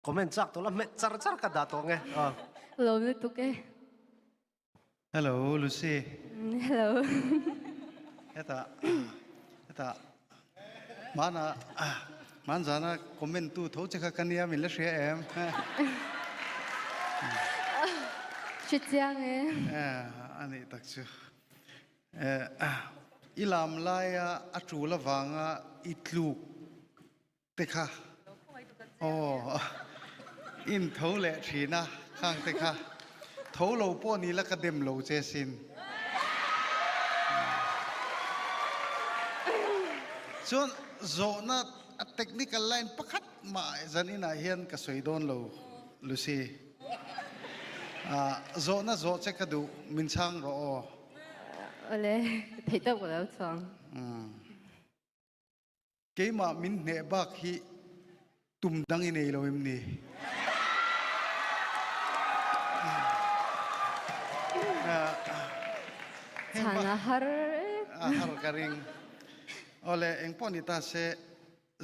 Comment chak tawh la hmet char char ka dah tawh nge. Lawm lutuk e. Hello Lucy. Hello. Heta heta mana manzana comment tu tho che kha kania min la hria em. Hre chiang e. Eh ani tak chu. Eh i lam laia a tul avanga i tluk te kha aw in tho leh thin a khang te kha tho lo pawh ni la ka dem lo che sin chuan zawhna a technical line pakhat mah zan inah hian ka sawi dawn lo Lucy zawhna zawh che ka duh min chhang rawh aw. Awle theih tawk ka lo chhuang. Keimah min hneh bak hi tum dang i nei lo em ni? Chhan a har A har ka ring. Awle engpawh ni ta se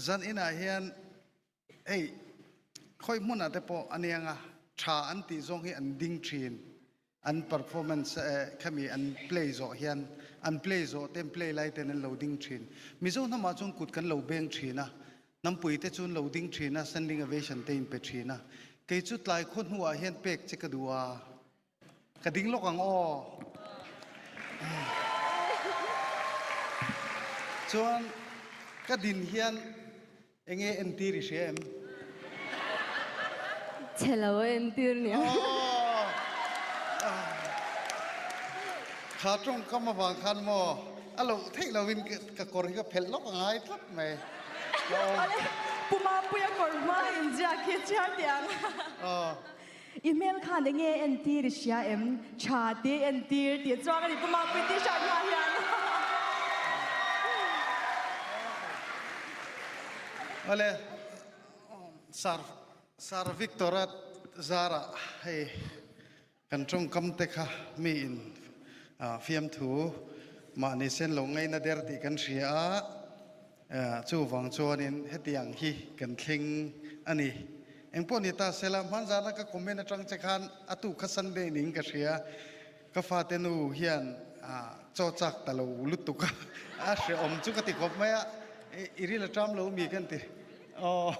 zan inah hian hei khawi hmunah te pawh a nia nga tha an tih zawng hi an ding thin. An performance khami an play zawh hian an play zawh ten play lai ten an lo ding thin. Mizo hnamah chuan kut kan lo beng thin a, hnampui te chu an lo ding thin a, standing ovation te in pe thin a. Kei chu tlai khaw hnuah hian pek che ka duh a, ka ding lawk ang aw. Chuan ka din hian Enge entir i hria em? Chhe lo a entir nia. Kha tawngkam avang khan maw a loh theih lovin ka kawr hi ka phelh lawk a ngai tlat mai. Awle, Pu Mapuia kawr hma inziak hi chhiar teh ang. I hmel khan enge entir i hria em? Tha te entir tih chuang a ni Pu Mapui t-shirt hma hian. Awle, Sir, Sir Victor-a zarah hei kan tawngkam te kha mi in fiamthu mahni sen lo ngaina der tih kan hria a. Chuvang chuanin hetiang hi kan thleng a ni. Engpawh ni ta sela, hmanzana ka comment atang che khan a tu kha Sunday ning ka hria. Ka fate nu hian chaw chak ta lo lutuk a, a hrehawm chu ka ti khawp mai a, i ril a ṭam lo mi kan ti. Aw.